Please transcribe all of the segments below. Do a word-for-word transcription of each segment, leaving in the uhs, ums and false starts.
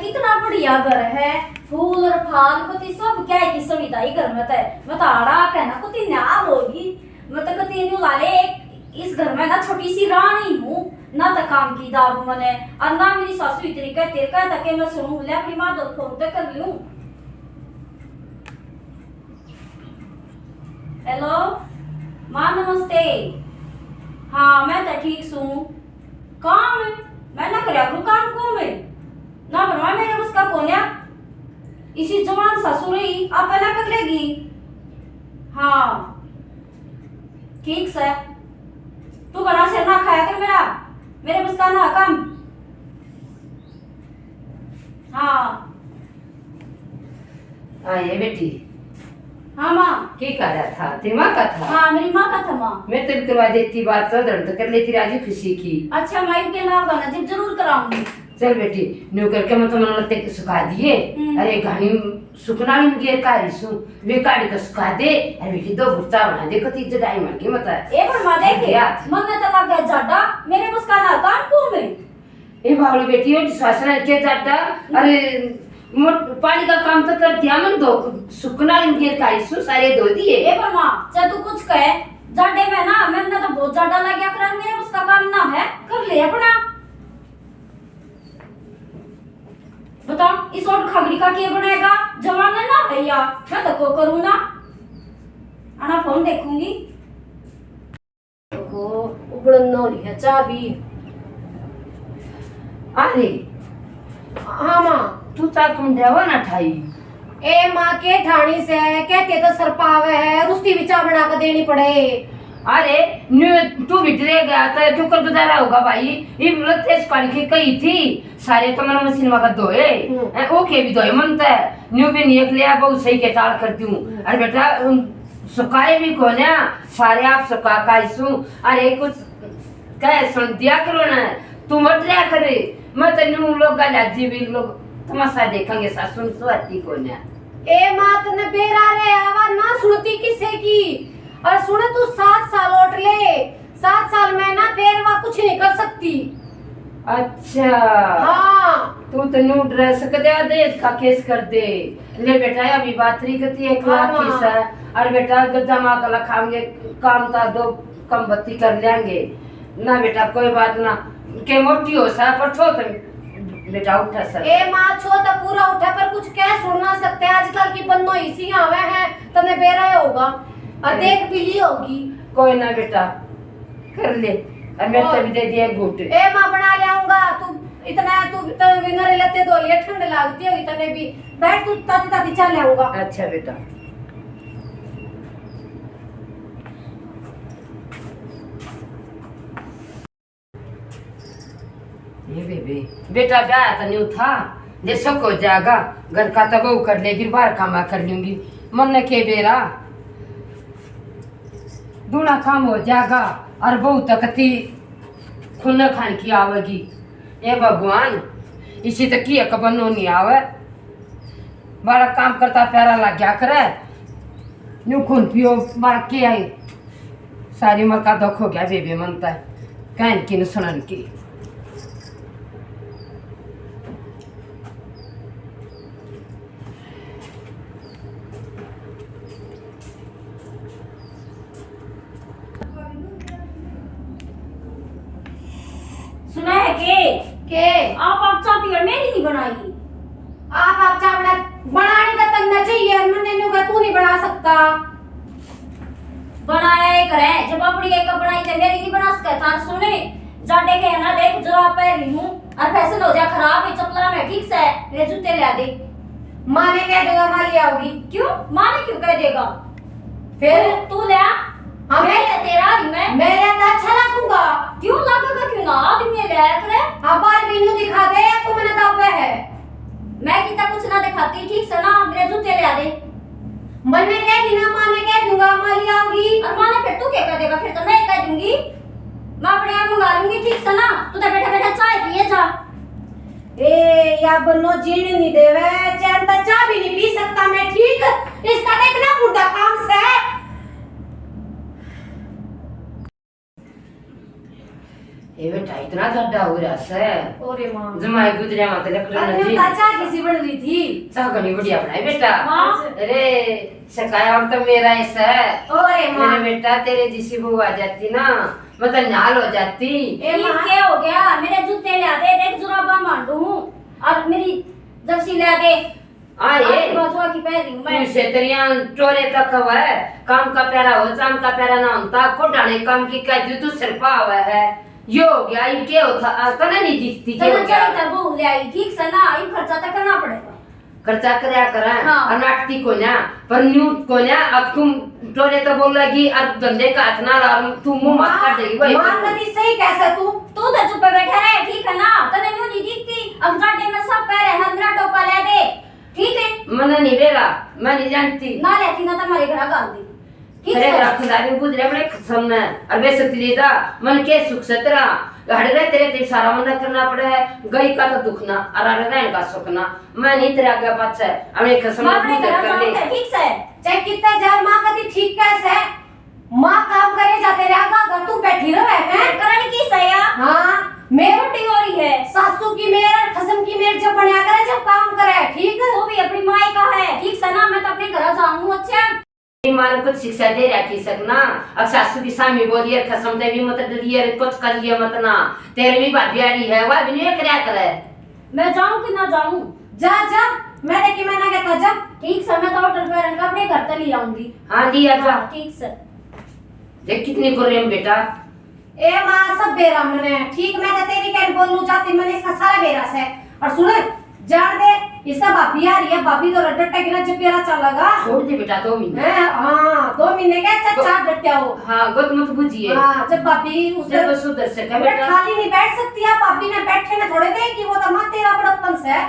इतना बढ़िया घर है, फूल और फाल, कति सब क्या है की सुविधा ही घर में तो है। मैं तो आड़ा के ना कति न्याल होगी, मैं तो कति न्यू ला ले, इस घर में ना छोटी सी रानी हूँ, ना तो काम की दारू मने, और ना मेरी सासू इतनी कहती है, कहता कि मैं सुनूं, ले अपनी माँ तो फोन तक कर लूं। हेलो, माँ नमस्ते। हाँ, मैं तो ठीक सूं। काम है, मैं ना करया करूँ काम को मैं। ना बनवा मेरे बस का कोन्या। इसी जवान ससुर ही आप ना कर लेगी। हाँ, ठीक से। तू घणा सिर ना खाया कर मेरा, मेरे बस का ना काम। हाँ। हाँ, ये बेटी। हाँ, माँ। की कर रहा था? तेरी माँ का था? हाँ, मेरी माँ का था, माँ। मैं तो भी करवा देती बात, तो दर्द कर लेती राजी खुशी की। अच्छा, माँ, के ना होगा ना, जब जरूर कराऊंगी। चल बेटी, न्यू करके मैं तो मन्ने लत्ते सुखा दिए। हम्म। अरे, घणी सुखना नहीं मुझे कारी सु, वे काट के सुखा दे। अरे बेटी, दो गुस्सा बना दे, कति जदाई मर गई, मतलब। ए, पर माँ, देख, मन में तो लग गया जाडा, मेरे बस का ना काम को मैं। ए बावली बेटी, ये सासरा के जाता? अरे, मोट-, पानी का काम तो कर दिया मन, दो सुकना इन गिर का इसु सारे धो दिए। ए पर माँ, चाहे तू कुछ कहे, जाडे में ना, मैंने तो बहुत जाडा लग गया, कर मेरे बस का काम ना है, कर ले अपना। बता, इस ओट खगड़ी का के बनेगा? जमाना ना है या, मैं तो को करूँ ना, आना फोन देखूंगी। ओहो, उबलन ना हो रही है चाह भी। अरे, हाँ माँ। तू चाह कम देवा ना ठाई। ए माँ, के ठाणी से, कहते तो सर पावे है, रुस्ती भी चाह बना के देनी पड़े। अरे, न्यू तू भी डरे गया तो क्यों कर गुजारा होगा भाई? ये लत्ते सुखाने की कही थी, सारे तो मैंने मशीन में धोए। हम्म। ए, ओके भी धोए मन ते, न्यू भी निकले, बहुत सही के टाल कर दूं। हम्म। अरे बेटा, उन सुखाए भी कोन्या, सारे आप सुखा का इसू। अरे कुछ कह सुन दिया करो ना, तू मत रहा करे। मैं तो न्यू लोग लाजी भी लोग तमाशा देखेंगे, सासुन सुहाती कोन्या। ए माँ, तने बेरा रे आवा ना सुनती किसे की। और सुन, तू सात साल ओट ले, सात साल में ना फेर वा कुछ नहीं कर सकती। अच्छा। हाँ। तू तो न्यू ड्रेस के दे दे, इसका केस कर दे। ले बेटा, अभी बात रही गति एक हाँ, लाख की हाँ। सै। और बेटा, गद्दा माँ का लखाएंगे, काम का दो कम बत्ती कर लेंगे। ना बेटा, कोई बात ना, के मोटी हो सा, पर छो तो बेटा उठा सर। ए माँ, छो तो पूरा उठा, पर कुछ कह सुन ना सकते। आजकल की बन्नो इसी आवे है, तने बेरा होगा और हाँ। देख भी ली होगी। कोई ना बेटा, कर ले। और मेरे और तो भी दे दिया घूट। ए माँ, बना ले आऊंगा। तू इतना, तू तो विनर लेते दो, ये ठंड लगती होगी तने भी। बैठ, तू ताती ताती चाह ले आऊंगा। अच्छा बेटा। ये बेबे, बेटा ब्याह तो न्यू था, जे शक हो जाएगा, घर का तो बहू कर लेगी, बाहर कामा कर लूंगी। मन ने के बेरा, दूना काम हो जाएगा, और बहू तो कती खून खान की आवेगी। ए भगवान, इसी तो की एक बनो नहीं आवे। बड़ा काम करता प्यारा लग गया करे। न्यू खून पियो, मार के आई। सारी उम्र का दुख हो गया बेबे मन तै। कहन की न सुनन की। सुना है के? के? आप, आप चाह पी और मेरी नहीं बनाई। आप, आप चाह बना, बनानी तो तन्ने चाहिए, मन्ने न्यू कहा तू नहीं बना सकता। बनाया ही करे, जब अपनी एक बनाई तो मेरी नहीं बना सके। थार सुने, जाडे के है ना, देख जुराब पहन रही हूँ और फैशन हो जा खराब, ये चपला में ठीक से मेरे जूते ले आ दे। माँ ने कह देगा, माँ ले आओगी। क्यों? माँ ने क्यों कह देगा? फिर? तू, तू ले आ। हाँ, मैं मैं, ले तेरा ही मैं। मैं ले तो अच्छा लगूंगा। क्यों लगेगा, क्यों ना? आदमी ले आया करे। हाँ, बाहर भी न्यू दिखा दे, तू मैंने दाबे है। मैं कितना कुछ ना दिखाती, ठीक से ना, मेरे जूते ले आ दे। मन्ने कह दी ना, माँ ने कह दूंगा, माँ ले आओगी। और माँ ने फिर तू क्या कह देगा? फिर तो मैं कह दूंगी, मैं अपने आप मंगा लूंगी, ठीक से ना? तू तो बैठा बैठा चाय पिए जा। ए, या बन्नो जीण नहीं देवे, चैन तक चाय भी नहीं पी सकता मैं, ठीक? इसका तो इतना बुरा काम से। ए ये बेटा इतना ठंडा हो रहा से। ओरे माँ। जमाई गुजरिया मत लकड़ी अरे, ना जी। चाय किसी बन रही थी? चाय घणी बढ़िया बनाई बेटा। माँ। अरे, सकाया और तो मेरा ऐसा है। ओरे माँ। मेरे बेटा, तेरे जिसी बहू आ जाती ना, मैं तो नाल हो जाती। ए माँ। क्या हो गया? मेरे जूते ला दे, देख जुराबा मांडू हूँ। और मेरी जर्सी ला दे। आए। आज बाजुआ की पहन रही हूँ मैं। तू से तेरिया टोरे तक है, काम का प्यारा हो, चांद का प्यारा ना होता, को डाणे काम की कह दू तू सिर पावे है। यो हो गया, इब के होता, आ, तने नहीं दिखती, के तने हो गया? चाहिए था बहू ले आई, ठीक से ना, इब खर्चा तो करना पड़ेगा। खर्चा करया करा, हाँ। और नाटती कोन्या, पर न्यू कोन्या, अब तुम टोरे तो बोलेगी, और धंधे का हाथ ना ला, तू मुंह मत माँ, कर देगी, वही माँ करूँ। कभी सही कैसे तू? तू तो चुप बैठा रहे, ठीक है ना? तने न्यू नहीं दिखती, अब जाटे में सब कह रहे हैं, मेरा टोपा ले दे। ठीक है। मने नहीं बेरा, मैं नहीं जानती। ना लेती ना तुम्हारे घर गाल दी। ठीक तेरे से। घर खुदारी बुझ रहे अपने खसम ने, और बेइज्जती ले जा, मन के सुख से तेरा। हट रहे तेरे ते सारा मन करना पड़े है, गई का तो दुख ना, और अड़ रहन का सुख ना। मैं नहीं तेरे आगे पाछे, अपने खसम मैं ने अपने बुझ घर कर ले। जाऊंगा, ठीक से। चाहे कितना जा माँ कभी ठीक कैसे? माँ काम करे जा तेरे आगा, अगर तू बैठी रहे है। करण की सया। हाँ। मेर रोटी हो रही है। सासू की मेर और खसम की मेर जब बनया करे, जब काम करे, ठीक? तू भी अपनी माँ का है, ठीक से ना? मैं तो अपने घर जाऊँ, अच्छा? ये माँ ने कुछ शिक्षा दे रखी सक ना, अब सासू की सामी बोली है, खसम ते भी मत डरिए, कुछ करिए मत ना, तेरे भी भाभी आ रही है, वह भी नहीं करया करे। मैं जाऊं कि ना जाऊं? जा, जा, मैं देखी मैं ना कहता जा। ठीक से, मैं तो होटल पे रहने का अपने घर तक ले आऊंगी। हाँ, लिया जा। हाँ, ठीक से। देख कितनी गुर्रे में बेटा। ए माँ, सब बेरा मने। ठीक, मैं तो तेरी कहन बोलूं जाती, मैंने इसका सारा बेरा से। और सुन, जान दे, इसका भाभी आ रही है, भाभी तो रट डटेगी ना, जब बेरा चलेगा। छोड़ दे बेटा, दो महीने। हैं, हाँ, दो महीने का, अच्छा, दो चार डट्या हो। हाँ, गत मत बुझिए। हाँ, जब भाभी उस जब दिन बस उधर से कह बेटा बेटा। खाली नहीं बैठ सकती है, भाभी ने बैठे ने थोड़े देगी, वो तो माँ तेरा बड़प्पन से।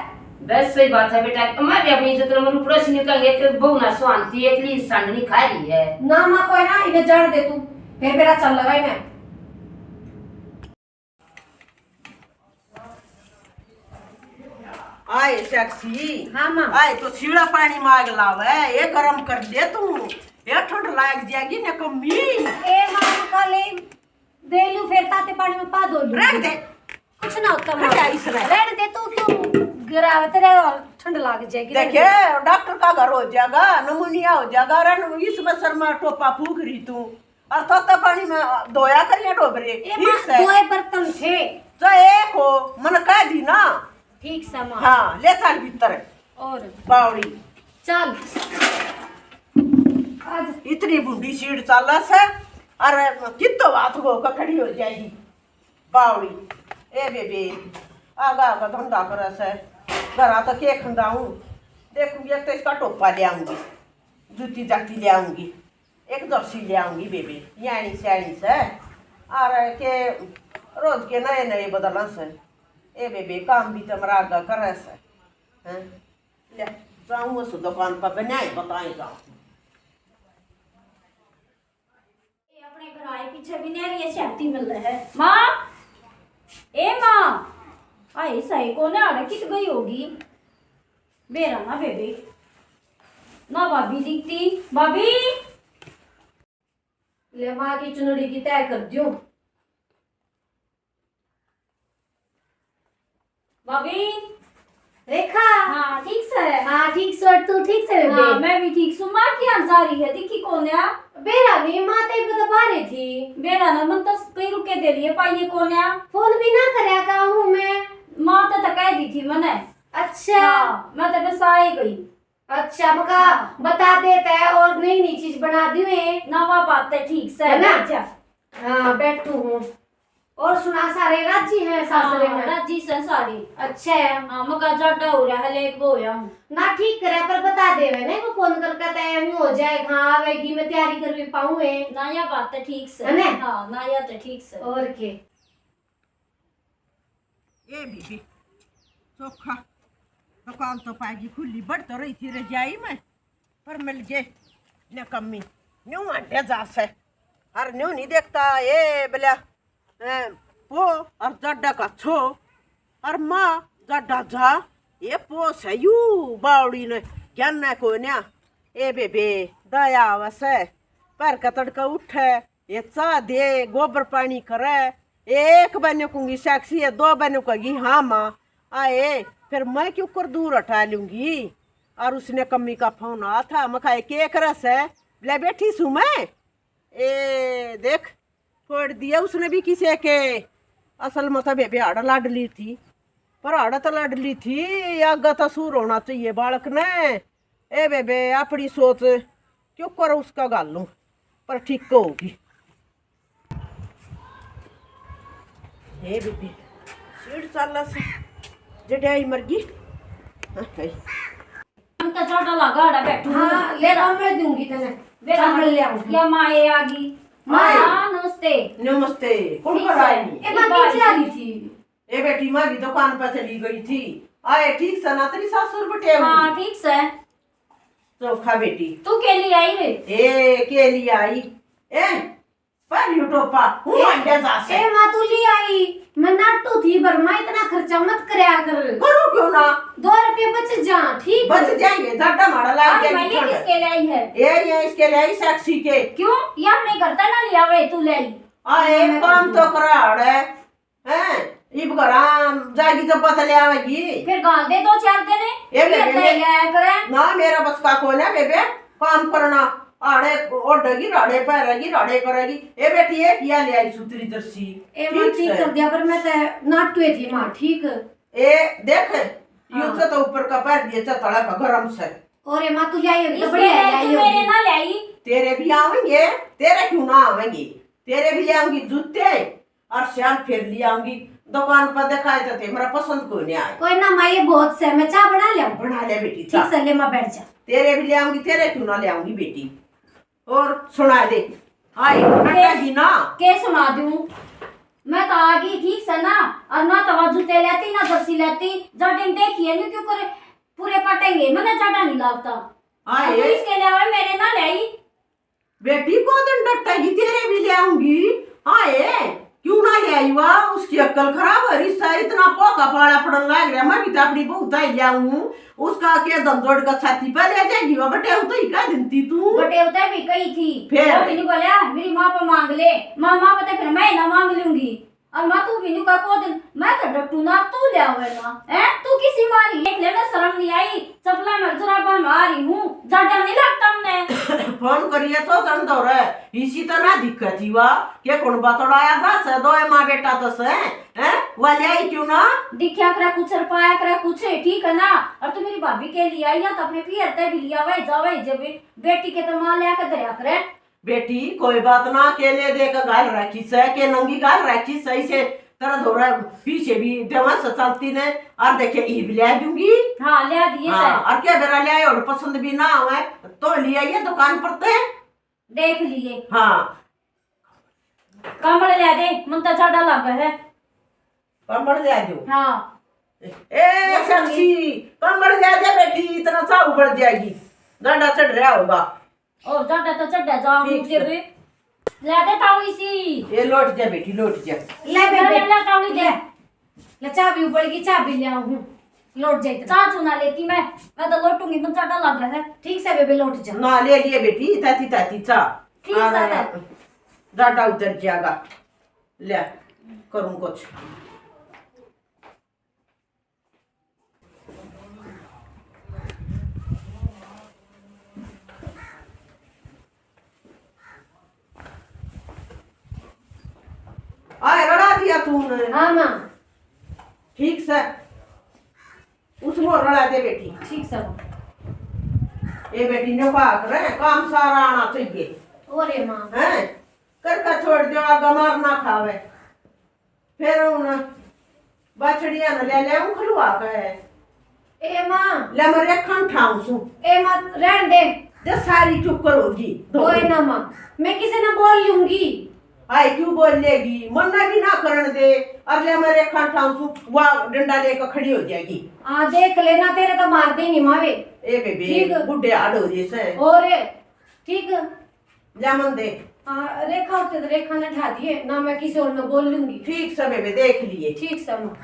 बस सही बात है बेटा, मैं भी अपनी इज्जत में पड़ोसी ने कहेंगे कि बहू ना सुहानती एकली सांडनी खा रही है। ना माँ, कोई ना, इन्हें जान दे तू, फिर मेरा चल लगा इन्हें। आए साक्षी। हाँ माँ। आए तो सीढ़ा पानी मांग लावे, ये गरम कर दे तू, ये ठंड लाग जाएगी ना कमी। ए माँ, काले दे लू, फिर ताते पानी में पा दो लू। रहन दे। कुछ ना होता माँ। हटा इसमें। रहन दे तू, क्यों गिरावे तेरे और ठंड लाग जाएगी, रहन देखे, दे। डॉक्टर का घर हो जाएगा, नमूनिया हो जाएगा, रहन इस मच्छर में टोपा फूक रही तू। और ताते पानी में धोया करिए डोबरे। ए ठीक माँ, से। दोए बर्तन थे। तो एक हो, मन कह दी ना। ठीक से माँ। हाँ, ले चल भीतर। और बावड़ी। चल। आज इतनी बूढ़ी सीढ़ चाला से, अरे कितो हाथ को खड़ी हो जाएगी। बावड़ी, ए बेबे, आगा आगा धंधा करे से, घरा तो के खंदाऊं? देखूंगी, एक तो इसका टोपा ले आऊंगी, जूती जाती ले आऊंगी, एक जर्सी ले आऊंगी बेबे, यानी स्याणी से, और के रोज के नए नए बदला से। ए बेबे, काम भी तो मरा आगा करे से, हैं? ले, जाऊं उस दुकान पर बनाए बताए जाऊं। ये अपने घर आए पीछे भी नहीं रही है, शांति मिल रहा है। माँ, ए माँ, आई सही कोने आड़े कित गई होगी? बेरा ना बेबे, ना भाभी दिखती। भाभी, ले माँ की चुनड़ी की तय कर दियो। भाभी। रेखा। हाँ, ठीक से है। हाँ, ठीक से, और तू ठीक से बेबे? हाँ, मैं भी ठीक सूं। माँ की यहाँ जा रही है, दिखी कोन्या? बेरा नहीं, माँ ते बता पा रही थी। बेरा ना, मन तो कई रुके दे लिए, पाइए कोन्या। फोन भी ना करया का हूँ मैं। माँ तो, तो कह दी थी मैंने। अच्छा। हाँ, मैं तो बस आ ही गई। अच्छा, मका हाँ। बता देता है और नई नई चीज बना दी है। ना, वह बात है, ठीक से है ना? बैठ जा। हाँ, बैठू हूँ। और सुना, सारे राजी हैं सासरे हाँ, में? राजी से सारे। अच्छा है। हाँ, मका जाडा हो रहा है, लेट वो होया हूँ। ना, ठीक करे, पर बता देवे ना, वो फोन करके तय हो जाए, हाँ, आवेगी, मैं तैयारी कर भी पाऊँ है। ना, या बात है, ठीक से। है ना? हाँ, ना, या तो ठीक से। और के? ए बीबी, चोखा दुकान तो पाएगी खुली, बड़ तो रही थी रजाई में, पर मिल गए न कमी। न्यू आंटे जा से, और न्यू नहीं देखता। ए बल्या, ए, पो और जड्डा का छो, और माँ जड्डा जा, ये पो से यू बावड़ी ने ज्ञान को न्या। ए बेबे, दया आवे से, पर का तड़का उठे, ये चाह दे, गोबर पानी करे, एक बने कहूंगी सेक्सी है, दो बने कहेगी हाँ माँ। आए, फिर मैं क्यों कर दूर हटा लूंगी? और उसने कम्मी का फोन आया था, मैं कहा, "के करे से?" ले बैठी सू मैं। ए देख, छोड़ दिया उसने भी किसे के। असल में तो बेबे आड़ा लाडली थी, पर आड़ा तो लाडली थी, आगा तो सूर होना चाहिए बालक ने। ए बेबे, अपनी सोच क्यों कर उसका गालूं, पर ठीक होगी। हे बेबे, सीढ़ चाला से जड़ाई मर गई। हाँ, भाई। हम तो छोटा लगा आड़ा बैठू। हाँ, ले ला, मैं दूंगी तने। बेरा हाँ, मैं ले आऊंगी। या माँ ये आ गई। माँ। हाँ, नमस्ते। नमस्ते। कौन ठीक पर है। आई? ए, माँ नीचे आ गई थी। ए बेटी, मैं भी दुकान पर चली गई थी। आए ठीक से ना तेरी सासुर बटे? हाँ, ठीक से। चोखा बेटी। तू के लिए आई रे? ए, के लिए आई? ए, पर यू टोपा, हूँ ए, अंडे जा से। ए, माँ तू ले आई। मैं नाटू थी, पर माँ इतना खर्चा मत करया कर। करूँ क्यों ना? दो रुपये बच जा, ठीक? बच जाएंगे, ज्यादा माड़ा लाग आज जाएगी भाई, ये ठंड। किसके लिए आई है? ये, ये इसके लिए आई, सेक्सी के। क्यों? यार, मैं घर तक ना ले आवे, तू ले आई। आ, एक काम तो करा है। हैं? इब घरा जाएगी तो पता ले आवेगी। फिर गाल दे दो चार दिन। ए ये बेबे, ले ले आया करे। ना, मेरा बस का कोई ना बेबे, काम करना। आड़े ओढ़ेगी, राड़े पहरेगी, राड़े करेगी। ए बेटी, ए किया ले आई सुतरी जर्सी? ए माँ, ठीक ठीक से। कर दिया, पर मैं तो नाटुए थी माँ, ठीक। ए देख, हाँ। यूं से तो ऊपर का पहर दिए, चतड़ा का गरम से। और ए माँ, तू ले आई होगी तो इसके बढ़िया ले लिए आई तू मेरे होगी। ना ले आई। तेरे भी आवेंगे, तेरे क्यों ना आवेंगे? तेरे भी ले आऊंगी जूते। और शाल फिर ले आऊंगी। दुकान पर दिखाए तो थे, मेरा पसंद कोई नहीं आया। कोई ना माँ, ये बहुत से, मैं चाय बना ले। बना ले बेटी, ठीक चाय। से, ले माँ, बैठ जा। तेरे भी ले आऊंगी, तेरे क्यों ना ले आऊंगी बेटी। और सुना दे, आई के, हटेगी ना। के सुना दूं? मैं तो आ गई, ठीक से ना, और ना तो जूते लेती, ना जर्सी लेती। जटिन देखिए, न्यू क्यों करे, पूरे पटेंगे, मैंने जटा नहीं लागता। आए। अब इसके लिए मेरे ना ले आई। बेटी, को दिन डटेगी, तेरे भी ले आऊंगी। हाँ, ए, क्यों ना ले आई वा? उसकी अक्ल खराब हो रही सै, इतना पोका पाला पड़न लाग रहा। मैं भी तो अपनी बहू ताई ले आऊं, उसका के दम जोड़ का छाती पे ले जाएगी वा। बटे तो ही कह देती तू। बटे तो भी कही थी। फिर? वो भी नहीं बोला, मेरी माँ पे मांग ले, माँ, माँ पे तो फिर मैं ना मांग लूंगी। और माँ तू भी न्यू का को दिन, मैं तो डटू ना, तू ले आवे ना। हैं? तू किसी मारी? देख ले, मैं शर्म नहीं आई, चपला में जुराबा में आ रही हूँ, जाटा नहीं लगता हमने। फोन करिए तो तन दो रे, इसी तो ना दिक्कत ही वा, के कौन बतड़ाया था से, दो ए माँ बेटा तो से, हैं? वा ले आई क्यों ना? दिखा करा कुछ और पाया करा कुछ, ठीक है ना? और तू मेरी भाभी के लिए आई है तो अपने पियर ते भी लिया वही जावे जब बेटी के तो माँ ले आके दया करे। बेटी, कोई बात ना, के ले दे के घाल राखी सै, के नंगी घाल राखी सै, इसे तेरा धोरा पीछे भी देवा से चलती ने, और देखे, ई भी ले दूंगी। हाँ, ले दिए हाँ, सै। और क्या बेरा ले आए, और पसंद भी ना आवे, तो ले आइए दुकान पर ते। देख लिए। हाँ। कमल ले दे, मन तो ज्यादा लग है। कमल ले आ जाओ। हाँ। ए, साक्षी, कमल ले आ जा बेटी, इतना सा उबड़ जाएगी, गांडा चढ़ रहा होगा। और ज्यादा तो चढ़ा जा, ठीक मुझे से। भी। ले दे ताऊ इसी। ये लौट जा बेटी, लौट जा। ले ले, बेबे। ले, ले ताऊ ले। ले, चाबी उबड़ गई, चाबी ले आऊं हूँ। लौट जा इतना। चाह चुना लेती मैं, मैं तो लौटूंगी, मन ज्यादा लग है। ठीक से बेबे, लौट जा। ना, ले लिए बेटी, ताती ताती चाह। ठीक आ से रहा। है। गांडा उतर जाएगा। ले, करूं कुछ। आए, रला दिया तूने? हाँ, माँ। ठीक से। उसको रला दे, बेटी। ठीक से, माँ। ए, बेटी, ने कहा करे, काम सारा आना चाहिए। और ये, माँ। हैं? करका छोड़ दो, आगा मार ना खावे। फिर उन बछड़िया ने ले ले उखलवा के। ए माँ। ले मैं रेखा न ठाऊं सू। ए माँ, रहन दे। जे सारी चुक्कर होगी। कोई ना माँ, मैं किसी ने बोल लूंगी। आए क्यों बोल लेगी? मन्ना भी ना करण दे। और ले मैं रेखा न ठाऊं सू, वा डंडा लेकर खड़ी हो जाएगी। हाँ, देख लेना, तेरे तो मार देंगी माँ वे। ए बेबे, ठीक। बुढ़े हाड हो रहे से। और ठीक। जामन दे। हाँ, रेखा होते तो रेखा ने ठा दिए ना, मैं किसी और ने बोल लूंगी। ठीक से बेबे, देख लिए। ठीक से माँ।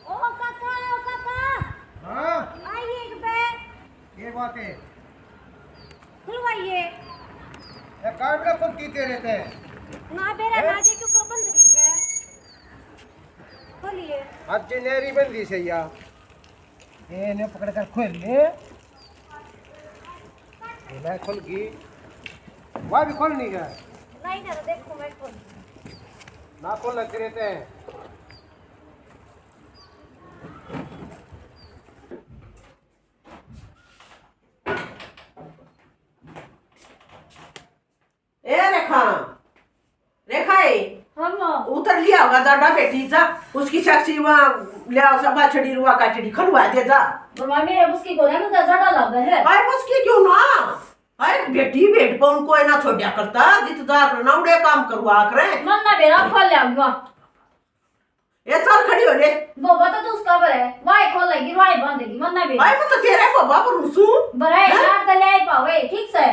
ओ काका, ओ काका। हाँ? आइए एक बे। ये बात है। खुलवाइए। काट रखो की तेरे ते। ना बेरा हैं? ना जे क्यों कर बंद रही है। खोलिए। आज जे नेरी बंदी से या। ए, ने पकड़ कर खोल ले। ये मैं खोल गई। वहाँ भी खोल नहीं गया। नहीं ना, देखो मैं खोल। ना खोल लग रहे थे। ए रेखा, रेखा ए। हाँ माँ। उतर लिया होगा जाडा बेटी जा, उसकी साक्षी वहाँ ले आओ, सब बाछड़ी रुआ काटड़ी खलवा दे जा। माँ, मेरे बस की कोने में तो जाडा लग है। अरे बस की क्यों ना? अरे बेटी बेट पर उनको ना छोड़ा करता, जित जा कर ना उड़े काम करवा करे। मन ना बेरा खोल ले आऊंगा। ए चल खड़ी हो ले। बाबा तो तू उसका पर है, वाई खोलेगी, वाई बांधेगी, मन ना बेरा। भाई मैं तो तेरे बाबा पर हूँ सू। बराए हैं? यार तो ले आई पावे, ठीक से।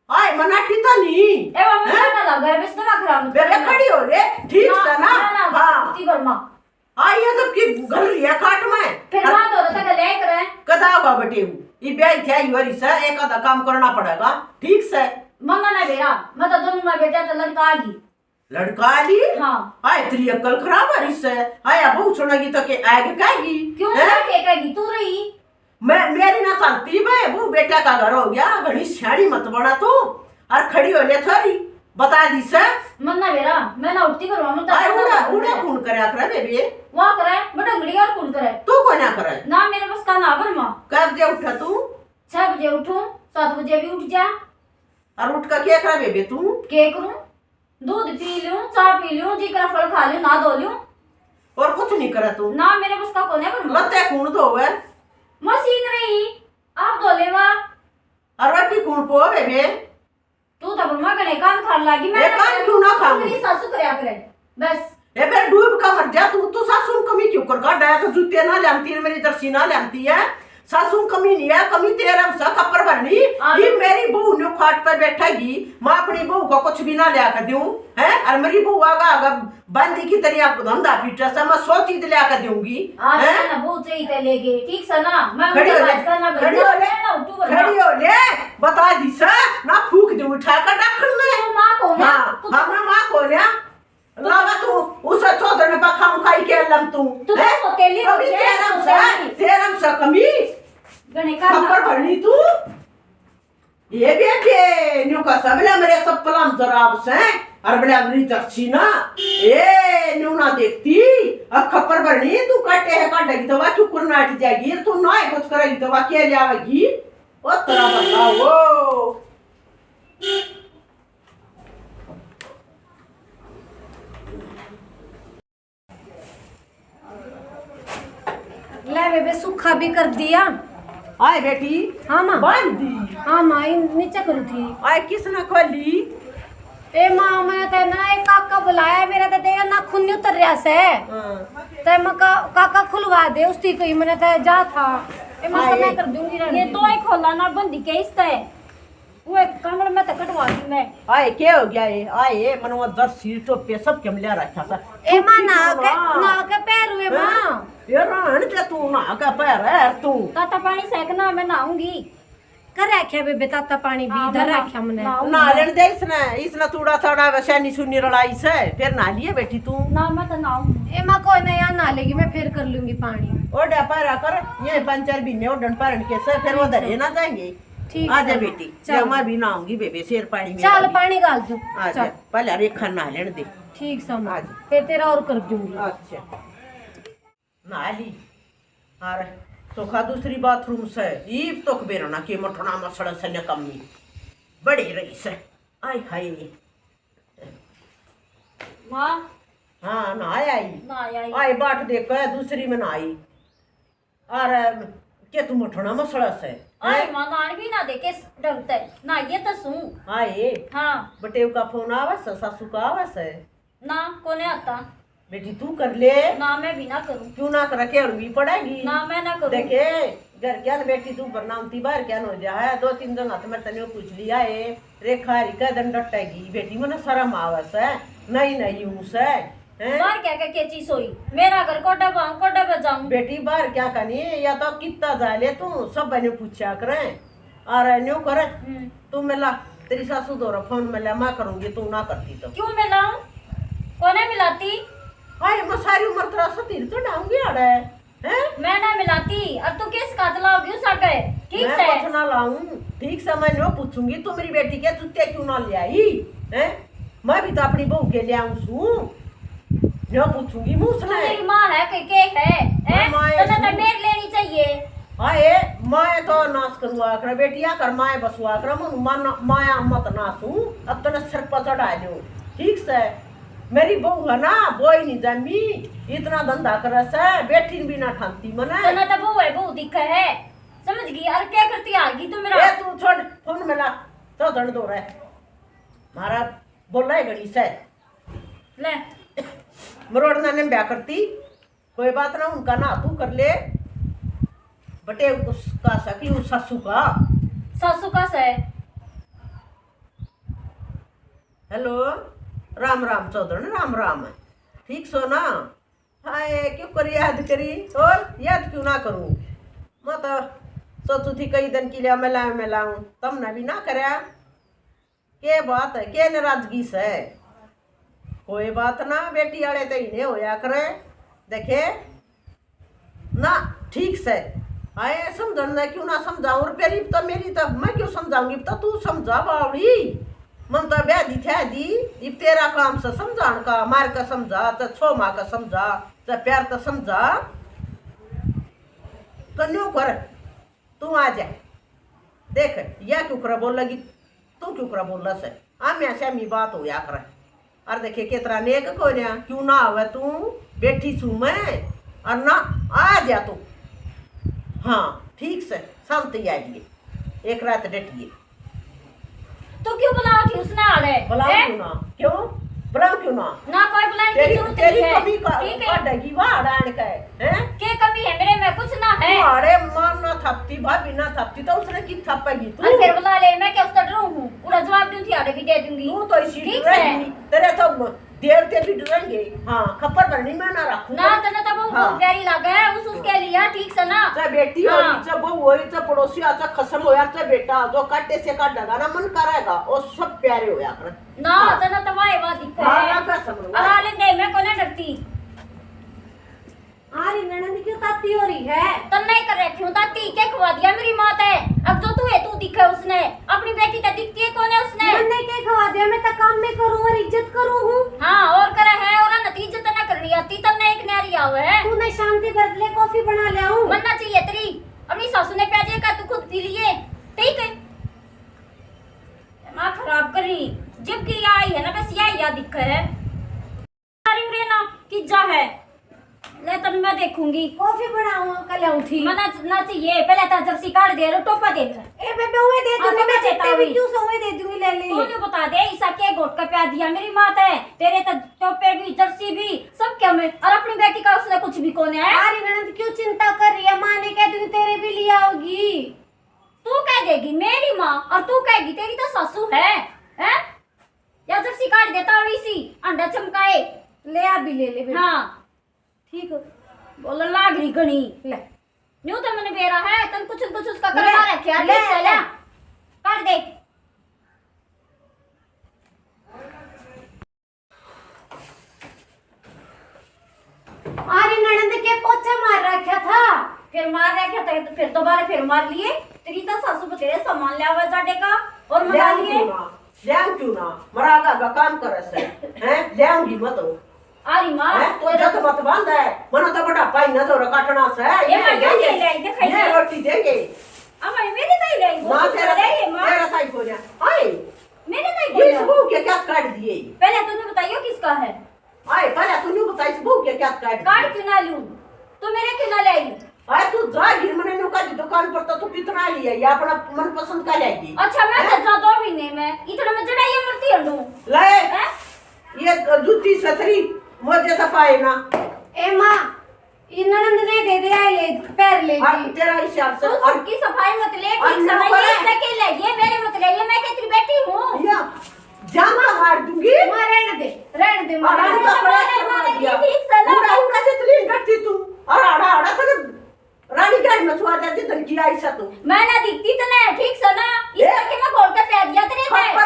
हाय, मना टीता नहीं। ए, वो हैं? मना ना लगा, बस दिमाग खराब मत बेबे कर। खड़ी हो ले, ठीक ना, से ना? ना, ना, हाँ। ती वर्मा। हाँ, ये तो की गल रही है काट में। फिर अरे, बात हो रहा था, ले करे। कदा होगा बटेऊ? ये ब्याह क्या ही हो रही से, एक आधा काम करना पड़ेगा, ठीक से। मना ना बेरा, मैं तो दोनों माँ बेटा तो लड़का आ गई। लड़का आ ली? हाँ। हाय, तेरी अक्ल खराब हो रही से। हाय, अब सुनेगी तो के आगे कहेगी? क्यों हैं? क्या के कहेगी? तू रही। मैं, मेरी ना चलती बे, वो बेटा का घर हो गया, घणी सियाणी मत बना तू। और खड़ी हो ले थोड़ी, बता दी से। मन ना बेरा, मैं ना उठती करूँ, मैं तो अरे उड़ा, उड़ा कौन करे आखरा बेबे? वहाँ करे, बटंगड़ी और कौन करे? तू कौन ना करे? ना मेरे बस का ना बरमा। कब बजे उठा तू? छह बजे उठूं, सात बजे भी उठ जा। और उठ का क्या करा बेबे तू? के करूं? दूध पी लूं, चाय पी लूं, जी करा फल खा लूं, नहा धो लूं। और कुछ नहीं करे तू? ना, मेरे बस का कोने पर लत्ते कौन धोवे? मशीन रही, आप धो लेवा। और रोटी कौन पोवे बे? तू तो बम्मा घणे कान खान लागी, मैं ए, ना कान करूं, क्यों ना खाऊं? मेरी सासू करया करे, बस। ए, फिर डूब का मर जा तू, तू सासू में कमी क्यों कर काढा है? तो जूते ना लामती है, मेरी जर्सी ना लामती है, सासू में कमी नहीं है, कमी तेरे में से खप्पर भरनी। हाँ। ये मेरी बहू न्यू खाट पर बैठेगी, मैं अपनी बहू को कुछ भी ना लिया कर दूं, हैं? और मेरी बहू आगा आगा बंदी की तरह धंधा पीटा से, मैं सौ चीज लिया कर दूंगी, हाँ, हैं? ना बहू चाहिए ते लेके, ठीक से ना, मैं खड़ी हो उनका ले, रास्ता ना खड़ी बदला, हो ले, मैं ना उठू बदला। खड़ी हो ले, बता दी से, ना फूक दूं उठा कर डक्कन में। तू माँ को ना, हाँ, तू हाँ, मैं माँ को ना। लावा तू, उसे चौधर में पखाम खाई के लम तू। तू तो हैं? सोतेली हो कमी गया, तेरम से, सोतेली। तेरम से कमी। गणे का खप्पर ना। भरनी तू। ये बेटे, न्यू का सबले मेरे चप्पलां जराब से, और बड़े अगली जर्सी ना। ए, न्यू ना देखती, अब खप्पर भरनी, तू काटे है, काटेगी तो वा चुकुर नाट जाएगी, तू ना है कुछ करेगी तो वा क्या जावेगी? ओ तेरा बंदा वो। ले बेबे, सूखा भी कर दिया। आए बेटी। हाँ माँ। बांध दी। हाँ माँ, इन नीचे करू थी। आए किसने खोली? ए माँ, मैं तो ना एक काका बुलाया, मेरा तो देख नाखून नहीं उतर रहा से। हाँ। तो मैं का, काका खुलवा दे, उसकी कोई मैंने तो जा था। ए माँ, तो आए। मैं कर दूंगी ये रानी। तो ही खोला ना बंदी के इस तय। वो एक कमर में तो कटवा दी मैं। आए, के हो गया ये? आए, मनवा दस सीट पे सब के मिला रखा था। ए माँ, ना के, ना के पैर हुए माँ। ये रहन के तू ना के पैर है तू। ताता पानी सेकना, मैं नहाऊंगी। कर रखा बेबे ताता पानी भी, हाँ, धर मैं रखा मने। नहाऊंगी। नहा लेने दे इसने, इसने तूड़ा ताड़ा वैसे नहीं सुनी रलाई से, फिर नहा लिए बेटी तू। ना, मैं तो नहाऊंगी। ए माँ, कोई ना, यहाँ नहा लेगी, मैं फिर कर लूंगी पानी। ओढ़ा पैरा कर, ये पाँच चार महीने ओढ़न पैरन के से, फिर वो धरे ना जाएंगे। ठीक आ जा से। बेटी, चल। जा, मैं भी नहाऊंगी बेबे, शेर पानी में चल, डाली। पानी डाल दूं। आ जा, चल। पहले रेखा नहा लेने दे। ठीक से, आ जा। फिर तेरा और कर दूंगी। अच्छा, नहा ली। और सोखा दूसरी बाथरूम से, ईब तो बेरना के मठना मसड़ा से न कमी बड़ी रही से। आय हाय। माँ। हाँ, नहा आई। नहा आई। आए बाट देख के दूसरी में नहाई। अरे, के तू मठना मसड़ा से, आए हैं? माँ, नान भी ना दे के ढंग ते, ना ये तो सू। आए। हाँ। बटेव का फोन आवे से, सासू का आवे से? ना, कोने आता। बेटी, तू कर ले। ना, मैं भी ना करूँ। क्यों ना करे, केड़वी पड़ेगी। ना, मैं ना करूँ। देखे, घर क्या न बेटी, तू बरनामती बाहर क्या न हो जा है, दो तीन दिन हाथ में तने पूछ लिया है। रेखा हरी कै दिन डटेगी, बेटी मने शर्म आवे से, नहीं नहीं यूं से, हैं? बाहर क्या क्या के चीज होई? मेरा घर कोडे बाऊं, कोडे बजाऊं। बेटी बाहर क्या कनी, या तो कितना जा ले तू, सब ने पूछा करे, और न्यू करे, हम्म। तू मिला, तेरी सासू धोरै फोन मिला, मैं करूंगी, तू ना करती तो। क्यों मिलाऊं? कोने मिलाती? हाय, मैं सारी उम्र तेरा सतीर तो डाऊंगी आड़े, हैं? मैं ना मिलाती, और तू किस कात लाओगी उस आगे? ठीक मैं से। कुछ ना लाऊं, ठीक से मैं न्यो पूछूंगी, तू मेरी बेटी के जूते क्यों ना ले आई, हैं? मैं भी तो अपनी बहू के ले आऊं सूं। न्यो पूछूंगी मुंह से। तू मेरी माँ है कि के है, हैं? माँ है तन्ने तो सूं। मेर लेनी चाहिए। हाय, माँ तो नाश करुआ कर, बेटिया कर माँ बसुआ कर, मन माँ, माया मत नाशू, अब तन्ने सिर पर चढ़ा लो, ठीक से। मेरी बहू है ना, बोई नहीं जामी, इतना धंधा करे से, बेटी भी ना ठानती मने। तन्ने तो बहू है, बहू दिखे है, समझ गई? और क्या करती आ गई तू मेरा? ए, तू छोड़, फोन मिला, चौधन दो रहे, म्हारा बोला है घड़ी से। ले। मरोड़ना ने ब्याह करती, कोई बात ना, उनका ना तू कर ले। बटे उसका सकी, उस सासू का। सासू का से। हेलो, राम राम चौधन, राम राम। ठीक सो ना? हाय, क्यों कर याद करी? और याद क्यों ना करूं? मैं तो सोचू थी कई दिन के लिए मिलाऊं, मिलाऊं, तमने भी ना करया। के बात है, के नाराजगी से? कोई बात ना, बेटी आले तो इन्हें होया करे। देखे ना, ठीक से। आए समझण ने क्यों ना समझाऊं? और मेरी तो, मेरी तो मैं क्यों समझाऊंगी? तो तू समझा बावली। मन तो ब्याह दी थी दी, इब तेरा काम से समझाण का, मार के समझा, चाहे छो मार के समझा, चाहे प्यार तो समझा। तो न्यू कर। तू आ जा। देख, या क्यों करा बोलेगी, तू क्यों करा बोला से? आम्या स्यामी बात होया करे। और देखे, कितरा नेक कोन्या, क्यों ना आवे तू? बैठी छू मैं, और ना आ जा तू। हाँ, ठीक से, शांति आ गई। एक रात डटिए। तू क्यों बुलाओ थी उसने आड़े? बुलाओ हैं? क्यों ना? क्यों? बुलाओ क्यों ना? ना, कोई बुलाने की तेरी, जरूरत तेरी नहीं है। कमी का, ठीक है? काटेगी वह आड़े आन के, हैं? के कमी है मेरे में? कुछ ना है। तू आड़े माँ ना थापती, भाभी ना थापती, तो उसने की थापेगी तू? अरे फिर बुला ले, मैं क्या उसका डरू हूँ? पूरा जवाब दूँ थी, आड़े भी दे दूंगी। तू तो इसी ठीक डरेगी। है। तेरे तो देर के भी डरेंगे। हाँ, खप्पर भरनी मैं ना रखूंगा। ना, तने तो वो हाँ। बहुत प्यारी लागे है, उस उसके लिए, ठीक से ना? चाहे बेटी हो, हाँ। चाहे बहू हो, चाहे पड़ोसी हो, चाहे खसम हो यार, चाहे बेटा हो, जो काटे से काट देगा ना, मन करेगा, और सब प्यारे हो यार। ना, हाँ। तने तो वाह, वाह दिखा हाँ, है। ना, ना, समझ अब आ ले दे, मैं कोने डरती। आरी ननद क्यों ताती हो रही है? तन्ने ही कर रखी हूँ ताती, के खवा दिया मेरी माँ ते? अब जो तू है, तू दिखे उसने, अपनी बेटी ते दिखती है कोने उसने? मैंने के खवा दिया? मैं तो काम में करूँ और इज्जत करूँ हूँ। हाँ, और करे है, और ना ती इज्जत ना करनी आती, तन्ने एक न्यारी आवे है। तूने शांति कर ले, कॉफी बना ले आऊँ। बनना चाहिए तेरी, अपनी सासू ने प्याजे का तू खुद पी लिए, ठीक है? दिमाग खराब करी, जब की आई है ना, बस यही याद दिखे है। सारी उरे ना किज्जा है। ले तन मैं देखूंगी। कॉफी बनाऊं, कल आऊं थी। मना ना चाहिए, पहले तो जर्सी काट दे, रो टोपा दे। ए बेबे, उए दे हाँ, दूंगी, टोपा मैं देता चिट्टे भी हुई। क्यों से उए दे दूंगी, ले ले। तू जो बता दे, ईसा के घोट का प्यार दिया मेरी माँ ते, तेरे तो टोपे भी, जर्सी भी, सब क्या मैं, और अपनी बेटी का उसने कुछ भी कोने है। अरे ननद क्यों चिंता कर रही है, माँ ने कह दूंगी तेरे भी ले आओगी। तू कह देगी मेरी माँ और तू कहेगी तेरी तो सासू है, हैं? या जर्सी काट दे तावड़ी सी, अंडा चमकाए। ले आ भी ले ले बेटा। हाँ। ठीक हो। बोलन लाग रही घणी। ले। न्यू तो मैंने बेरा है, तन कुछ न कुछ उसका ले, करवा रखे, ले, ठीक से ले। ले। काट दे। अरे ननद के पोछा मार रखा था। फिर मार रखा था तो फिर दोबारा फिर मार लिए। तेरी तो सासू बतेरे सामान ले आवा जाने का और मंगा लिए। ल्याऊं क्यों ना? ल्याऊं क्यों ना? मरा का, का काम करे से, हैं? ल्याऊंगी मत हो। अरे माँ, हैं? तो तेरा जत मत बांध है। मना तो बड़ा पाई ना तो काटना से। ये ये, माँ, ये, ये ले आई, दिखाई ये दे। रोटी देंगे। अब मेरे ताई ले आई, माँ, वो तेरा, ले ये माँ। तेरा ताई को जा। हाय। मेरे ताई को ये जा। सब क्या क्या काट दिए? पहले तूने बताइयो किसका है? आए, पहले तू न्यू बता, इस बहू के क्या काट कार्ड दिए? क्यों ना लूं? तू मेरे क्यों ना ले आई? आए, तू जा गिर मने न्यू का दुकान पर तो तू कितना ले आई, अपना मनपसंद का ले आई। अच्छा, मैं हैं? तो जा दो महीने में, इतना मैं जड़ाइया मरती हूँ। ले, हैं? ये जूती सतरी मुझे तो पाए ना। ए माँ, ये ननद ने दे दे, आए ले, पैर ले अब गई। तेरा हिसाब से तू और सबकी सफाई मत ले, और ठीक से न्यू नहीं, करे। इससे के ले, ये मेरे मत ले, ये मैं कितनी बेटी हूँ। या जान तो मार दूंगी। माँ, रहने दे, रहने दे, माँ। और रहने दे, माँ, रहने दे, ठीक से ना। उड़ा, उड़ा जितनी डरती तू। और आड़ा, आड़ा तक रानी गाड़ी में छुआ दे, जितन की आई सा तू। मैं ना दिखती तने, ठीक से ना। इस ए? करके मैं खोल के फेंक दिया तेरे पे। खप्पर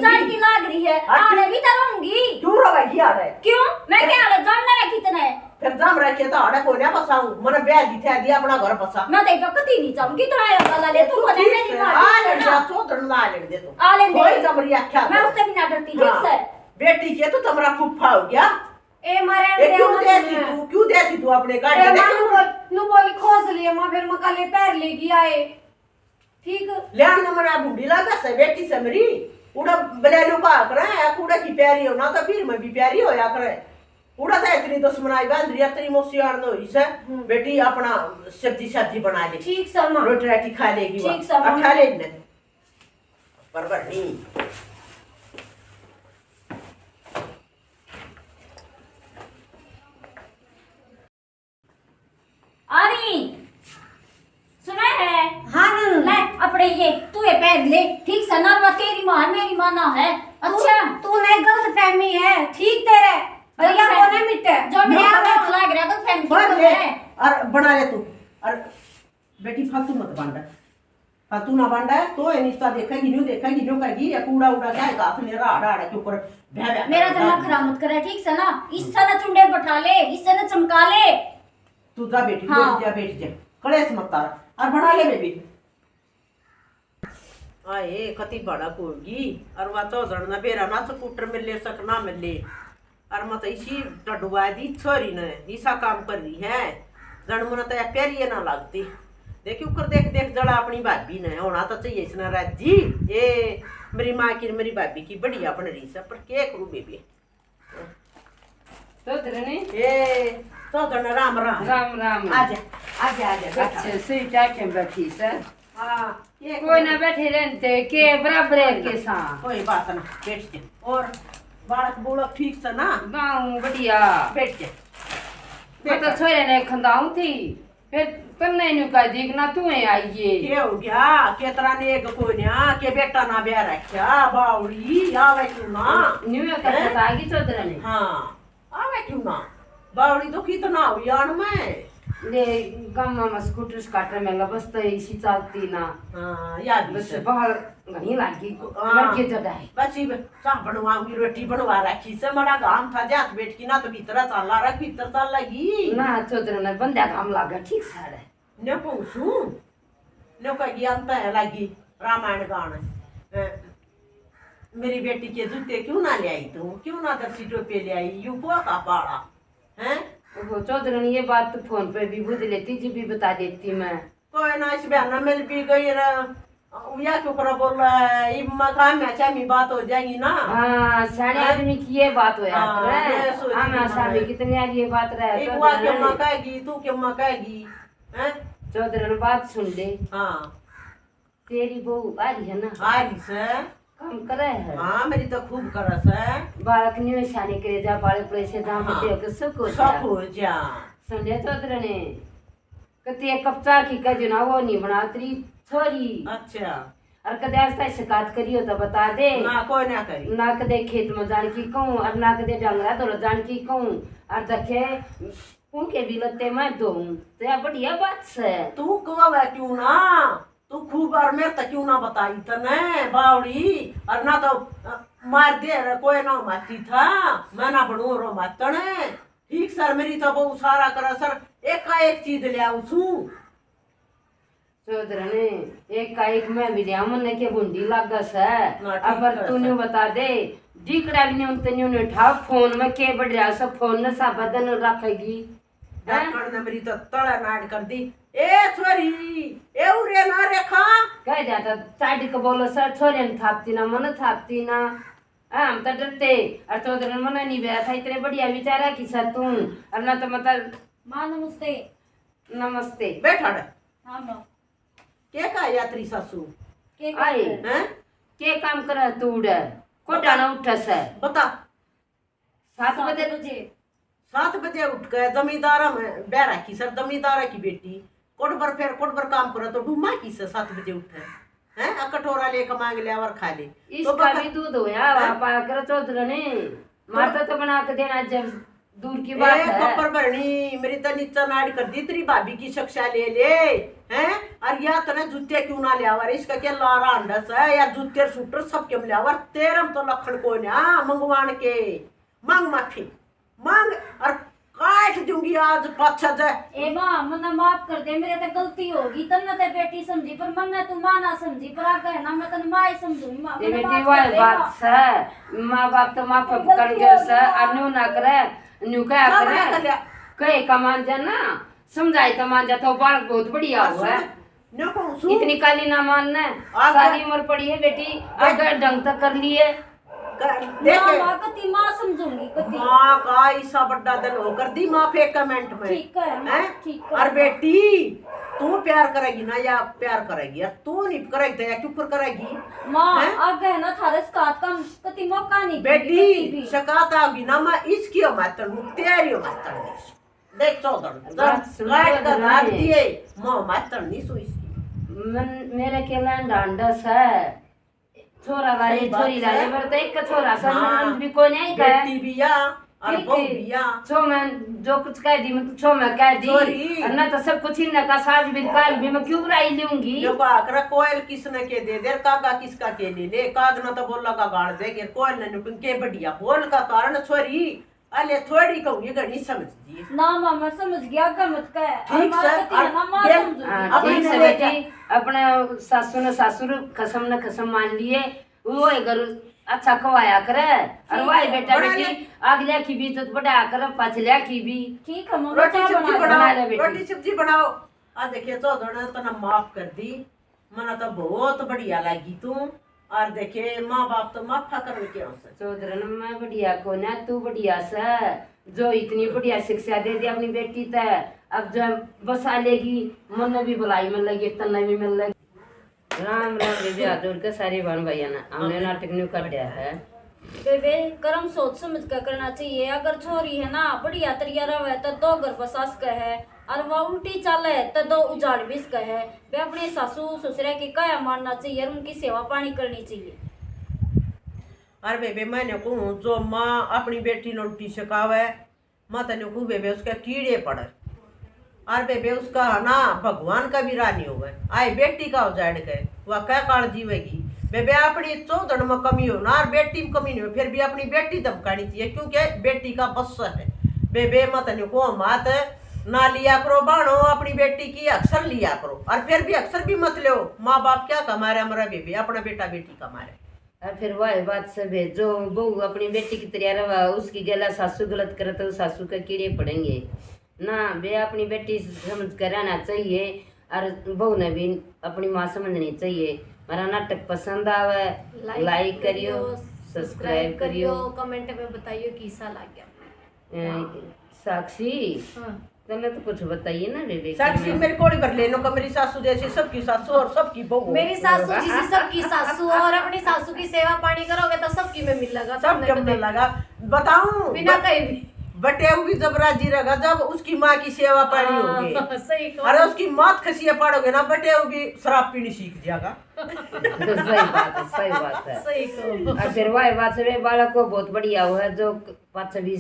जान की लाग रही है। हाँ, आड़े भी तो रहूंगी। क्यों रहेगी आड़े? क्यों? मैं क्या हालत जान ना रखी तने? फिर जाम रखे तो आड़े कोन्या बसाऊं। मने ब्याह दी थे, दिया अपना घर बसा। मैं तो एक कती नहीं जाऊंगी, तो आया वाला ले, तू तू बता ठीक मेरी से, माँ आ की लेने सुना। दे, चौधर ना लेने दे तू। आ लेने दे। कोई जबरी आख्या मैं कर। उससे भी ना डरती, ठीक हाँ। से। बेटी के तो तमरा फूफा हो गया। ए, मारे ए, क्यों अंडे देती मत तू, क्यों देती तू अपने ए, गाड़ी माँ, नु बोल, नु बोली खोज लिए, माँ, फिर मकाले पैर लेगी आए। ठीक। ल्याण ने मना भूंडी लागे से, बेटी से मेरी। उड़ा बलेलू का करे, या कूड़ा की प्यारी हो ना, तो फिर मैं भी प्यारी होया करे। उड़ा था इतनी दुश्मनाई बांध रही, तेरी मौसी आड़ न हुई से। हम्म। बेटी अपना सब्जी, सब्जी बना ले। ठीक से माँ। रोटी राटी खा लेगी ठीक से माँ। खा ले इन्हें। पर बनी। आरी, सुना है? हाँ, ननू। ले, अपने ये, तू ये पहन ले, ठीक से ना, ना तेरी माँ, मेरी माँ ना है। तू, अच्छा। तू नहीं, गलत फहमी है, ठीक तेरे। भैया गलत फहमी। कोने मिटे। जो मेरे नो, आप हाथ लाग रहा, गलत फहमी पर क्यों ले, है? और बना ले तू। और बेटी, फालतू मत बांटा। फालतू ना बांटा है, तो ये निस्ता देखेगी, न्यू देखेगी, न्यू कहेगी, या कूड़ा उड़ा क्या है, हाथ में राड़, राड़ के ऊपर भै, भै मेरा करता दिमाग है। खराब मत करे, ठीक से ना? इससे ना चुंडे बैठा ले, इससे ना चमका ले। तू जा बेटी, हाँ। बैठ जा, बैठ जा। कलेश मत तार। और बना ले बेबी। आए, कति बड़ा होगी। और वा तो जण ना बेरा ना स्कूटर मिले, सक ना मिले। और मत इसी टडुआ दी छोरी ने, इसा काम कर रही है। जण मुन तो या प्यारी ये ना लगती। देखी ऊपर देख, देख जड़ा अपनी भाभी ने, होना तो चाहिए इसने राजी। ए, मेरी माँ की, मेरी भाभी की बढ़िया बन रही से, पर के करूँ बेबी? चौधरनी। ए, चौधरनी, राम, राम। राम, राम। आजा, आजा, आजा, बैठा। अच्छा, सही क्या के बैठी से? हाँ, ये कोई ना बैठे रहते, के बराबर है के साथ। कोई बात ना, बैठ जा। और बालक बूलक ठीक से ना? गाँव बढ़िया। बैठ जा। मैं तो बैठा। छोरे ने खंदाऊं थी, फिर तन्ने न्यू कह दी कि ना तू ही आइए। के हो गया? के तेरा नेक कोन्या, के बेटा ना ब्याह रखा, बावड़ी, आवे क्यों ना? न्यू एक हैं? बताएगी चौधरनी। हाँ, आवे क्यों ना? बावड़ी तो कितना हुई आन में। ले, गामा में स्कूटर स्काटर में बस तो इसी चलती ना। हाँ, याद बस से। बाहर घणी लागी, हाँ, लड़के जगह है। बस इब चाह बनवाऊंगी, रोटी बनवा रखी से, मड़ा घाम था जात बैठ की ना, तो भीतर चाला रख, भीतर चाल लगी। ना, चौधरनी बंदा घाम लागे, ठीक सारे। ने कहूँ सू, ने कह गया अंत है लागी रामायण गान। अ, मेरी बेटी के जूते क्यों ना ले आई तू, क्यों ना दर्शी टोपे ले आई, यू को का पाला है? वो चौधरनी, ये बात तो फोन पे भी बुझ लेती जी, भी बता देती मैं। कोई ना, इस बहाना मिल भी गई रे। या क्यों करा बोल रहा है? इब मैं काम में अच्छा मी बात हो जाएगी ना। हाँ, सियाणे हैं? आदमी की ये बात होया हाँ, करे। मैं सोच आना रही सामी हूँ। कितनी यार ये बात रहे, एक बार चौधरन क्यों ने। मकाएगी, तू क्यों मकाएगी? हैं? चौधरन बात सुन ले। हाँ। तेरी बहू आ रही है ना? आ रही से। काम करे है? हाँ, मेरी तो खूब करे से। बालक न्यू सियाणे करे जा, बालक पैसे जा, हाँ। बेटे के सुख हो सुख जा। हो जा। सुन ले चौधरन ने। कते एक कप चाह की कह जो ना, वो नहीं बना तेरी छोरी। अच्छा। और कदे ऐसा शिकायत करियो तो बता दे। ना, कोई ना करी। ना कदे खेत में जान की कहूँ, और ना कदे डंगरा धोर जान की कहूँ, और देखे उनके भी लत्ते मैं धोऊं, तो या बढ़िया बात से। तू कहवे क्यों ना, तू खूब और मेरे तो क्यों ना बताई तने, बावड़ी, और ना तो, अ, मार दे रे, कोई ना माती था, मैं ना बनू रो मातने। ठीक सर, मेरी तो बहू सारा करा सर, एकाएक चीज ले आऊं छू। चौधरन, एकाएक मैं भी लिया, मन्ने के भुंडी लागे से। ना, ठीक अबर करे तू से। न्यू बता दे, डीकड़ा भी न्यू ते न्यू ने उठा, फोन में के बढ़ रहा से, फोन ने साबा दन रखेगी। हैं? डॉक्टर ने मेरी तो तड़ा नाड़ कर दी। ए छोरी, ए उरे ना रेखा। कह दिया था, साइड के बोलो सर, छोरे ने थापती ना, मन थापती ना। हाँ, हम तो डरते, और चौधरन मना नहीं बेरा था, इतने बढ़िया विचारा की सर तू, और ना तो मतलब माँ नमस्ते। नमस्ते। बैठ हट। हाँ, माँ। के का यात्री सासू? के काम आई। करे? हैं? के काम करे तू उड़े? कोडा बता। ना उठे से। बता। सात सात बजे। बजे। सात बजे उठ के जमींदारा में ब्याह राखी सर, जमींदारा की बेटी। कोड पर फिर, कोड पर काम करे तो डूमा की से सात बजे उठे। हैं? आ कटोरा लेके मांग ले और खा ले। तो इसका बकर-, भी दूध होया, हैं? पाकर चौधरन ने। माता तो बना के देना जब दूर की बात ए, है। खप्पर भरनी, मेरी तो नीचा नाड़ कर दी तेरी भाभी की शिक्षा ले ले, हैं? और या तने जूते क्यों ना ले आवा रे? इसका क्या लारा अंडस है यार? जूते और सूटर सब क्यों ले आवा? तेरे में तो लखन कोई ना मंगवान के। मांग माफी, मांग, और काट दूंगी आज पाछा जा। ए माँ, मन्ने माफ कर दे, मेरे ते गलती होगी, तन्ने ते बेटी समझी, पर मन्ने तू माँ ना समझी, पर आगे है ना, मैं तन्ने माँ ही समझूंगी, माँ, ए मन्ने बेटी, माफ वह कर दे, बात माँ। से, माँ बाप तो माँ पे गलती कर गए होगी से, माँ। अन्यू ना करे, न्यू क्या जा करे, बना कर लिया। कहे का मान जा ना, समझाए तो मान जा, तो बालक बहुत बढ़िया हाँ, हुआ है। सुन, न्यू कहूँ, सुन। इतनी काली ना मानना, आगे सारी उम्र पड़ी है बेटी, आगे ढंग तक कर लिए। कर, माँ, देख। माँ, कती माँ समझूंगी, कती। माँ का ऐसा बड़ा दिल हो कर दी माँ फेंक कमेंट में। ठीक है, माँ, हैं? ठीक है। और बेटी, तू प्यार करेगी ना या प्यार करेगी? यार, तू नहीं करेगी तो या क्यों कर करेगी? माँ, हैं? आगे है ना थारे शिकायत का कती मौका नहीं दूंगी, कती बेटी, भी। शिकायत आओगी ना, मैं इसकी मातन हूँ, तेरी मातन नहीं। देख चौधर, बात जब सुन काट चौधर कर धार ने। दिए, मैं मातन नहीं सुई इसकी। मन, मेरे के लैंड अंडस है। छोरा वाले, सही बात छोरी है। वाले, पर तो एक छोरा सा हाँ। ननद भी कोई नहीं कहे। बेटी भी या, और ठीक बहू है। भी या। छो में जो कुछ कह दी, मैं तो छो में कह दी। छोरी। और ना तो सब कुछ इन्हें का साज भी काल भी मैं क्यों बुराई लूंगी? जो बाकरा कोयल किसने के दे दे, कागा किसका के ले ले, काग ना तो बोला का गाड़ देंगे, कोयल ने नुकन के बढ़िया बोल का कारण छोरी। अले थोड़ी कहूँ, ये घणी समझ दी। ना माँ, मैं समझ गया, आगे मत कह। ठीक और माँ सर, कती और ना, माँ देख, समझूंगी। हाँ, अपने ठीक से ले जा। बेटी, अपने सासू ने सासुर, खसम ने खसम मान लिए, वो है घर अच्छा खवाया करे। और ठीक वाह है। बेटा बना बेटी, ले। अगले की भी इज्जत बढ़ाया करे, पछले की भी। ठीक है, मम्मी, रोटी चाय सब्जी बना बनाओ, दे। बना ले बेटी। रोटी सब्जी बनाओ। आ देखिए, चौधर ने तो ना माफ कर दी। मना तो बहुत बढ़िया लागी तू। और देखे, माँ बाप तो माफा करन के औसर। चौधरन, मैं बढ़िया कोन्या, तू बढ़िया सै। जो इतनी बढ़िया शिक्षा दे दी अपनी बेटी तै, अब जो बसा लेगी, मन्ने भी भलाई मिल लगी, तन्ने भी मिल लगी। राम राम बेबे, हाथ जोड़ के सारे बहन भाइयां ने, हमने नाटक न्यू काढ़या है। बेबे, कर्म सोच समझ के करना चाहिए। अगर छोरी है ना, बढ़िया तरिया रहे, तो दो घर बसा सके है। और वो उल्टी चाले तो दो उजाड़ भी सके है। वे अपने सासू ससुरा की काया मानना चाहिए और उनकी सेवा पानी करनी चाहिए। अरे बेबे, मैंने कहूँ, जो माँ अपनी बेटी ने उल्टी सिखावे, मैं तने कहूँ बेबे, उसके कीड़े पड़े। अरे बेबे, उसका ना भगवान का भी राह नहीं होवे। आए बेटी का उजाड़ के वह क्या काल जीवेगी? बेबे, अपनी चौधर में कमी हो ना, और बेटी में कमी नहीं हो, फिर भी अपनी बेटी धमकानी चाहिए, क्योंकि बेटी का बस है। बेबे, मैं तने कहूँ, मात ना लिया करो बाणो, अपनी बेटी की अक्सर लिया करो, और फिर भी अक्सर भी मत लो। माँ बाप क्या कमा रहे हमारा बेबे, अपना बेटा बेटी कमा रहे। और फिर वह बात से भेजो, बहू अपनी बेटी की तरह रवा, उसकी गला सासू गलत करे तो सासू के कीड़े पड़ेंगे ना। वे अपनी बेटी समझ कर रहना चाहिए और बहू ने भी अपनी माँ समझनी चाहिए। हमारा नाटक पसंद आवे, like like करियो, करियो, subscribe subscribe करियो, करियो। Comment में बताइयो किसा लग गया। अ, साक्षी, हाँ। तन्ने तो कुछ बताइए ना बेबे, साक्षी, मेरे कोड़ी भर ले लो, मेरी सासू जैसी सबकी सासू और सबकी बहू। मेरी सासू जैसी सबकी सासू और अपनी सासू की सेवा पानी करोगे तो सबकी में मिलेगा, सबके में मिलेगा। बताऊं? बिना कहीं भी। बटेऊ भी जब राजी रहेगा, जब उसकी माँ की सेवा पानी होगी। सही कहो। अरे, उसकी मात खसिया पाड़ोगे ना, बटेऊ भी शराब पीनी सीख जाएगा। सही बात है, सही बात है। सही कहो। और फिर वही बात से बालक को बहुत बढ़िया हुआ, जो पाछे भी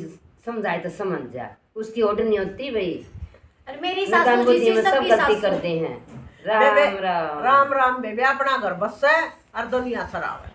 समझाए तो समझ जा। उसकी ओट नहीं होती भाई। और मेरी सासू जी सी सबकी सासू। करते हैं। राम राम। राम राम बेबे, अपना घर बसे और दुनिया सरावे।